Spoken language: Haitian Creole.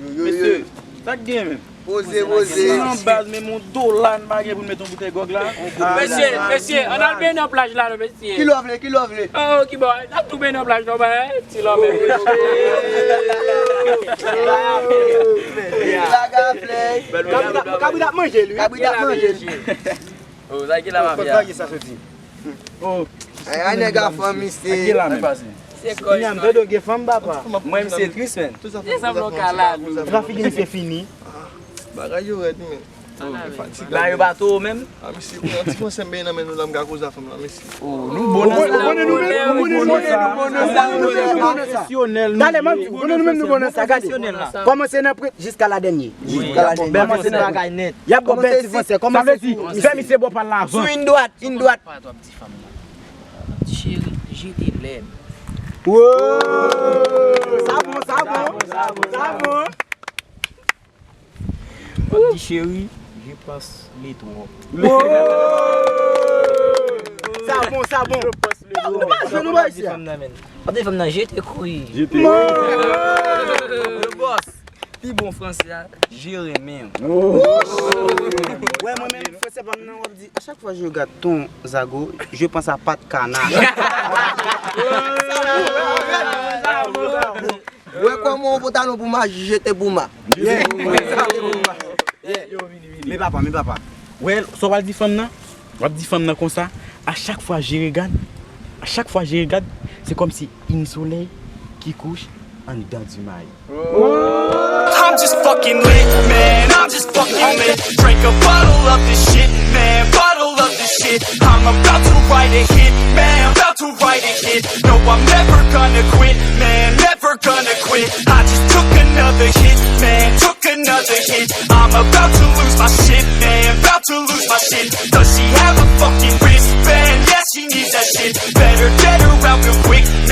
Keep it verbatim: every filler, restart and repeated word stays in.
Mesye, sa k gen menm? Poze, poze. Si nan baz, menm yon dola n pa gen pou n met yon boutèy gwòg la. Mesye, mesye, ann al benyen nan plaj la non, mesye. Kilè w vle, kilè w vle? Oh, kibò? N ap tou benyen nan plaj non, bay ti lòbè. Kabrit ap manje li. Kabrit ap manje li. Oh, sa ki la mafya? Kot bagay sa soti? Oh. Ay, ay, nèg a fanmi se. Ki la menm? Se kòy. Kounya m tande w gen fanm, papa. Mwen, misye tris, menn. Desanm non ka la nou. Trafik misye fini. Bagay yo rèd, men. Bagay yo pa tou menm. A, mesye, pou yon ti fransè m benyen nan men nou la, m ka koze a fanm la, mesye. Oh, nou bon nan sa. Ou konnen nou menm, ou konnen nou menm, nou bon nan sa, nou bon nan sa. Pwofesyonèl, nou. Talè, man, ou konnen nou menm, nou bon nan sa, gade. Pwofesyonèl la. Kòmanse nan premye jiska la dènye. Wi, y ap bon bèl fransè. Bagay nèt. Y ap bon bèl ti fransè. Sa vle di, fè misye bon pa l la avan. Sou yon dwat, yon dwat. Pawòl w ap di fanm nan. Cheri, je te lèm. Sa bon, sa bon, sa bon, sa bon. W ap di cheri, je pense le trop. Sa bon, sa bon. Nou pa jwe, nou pa jwe. W ap di fanm nan, je te kri. Je te kri. Le boss. Pi bon fransè a, je renmen w. Wè, mwen menm, fransè pa m nan, w ap di, à chaque fois je regarde ton zago, je pense à patte canard. Wè kòman yon pantalon pou ma, je te pou ma. Yeah. Men papa, men papa. Wè, sa w pral di fanm nan? W ap di fanm nan konsa, à chaque fois je regarde, à chaque fois je regarde, c'est comme si une soleil qui couche en dedans du maï. I'm just fucking lit, man. I'm just fucking lit. Drink a bottle of this shit, man. Bottle of this shit. I'm about to write a hit, man. About to write a hit. No, I'm never gonna quit, man. Never gonna quit. I just took another hit, man. Took another hit. I'm about to lose my shit, man. About to lose my shit. Does she have a fucking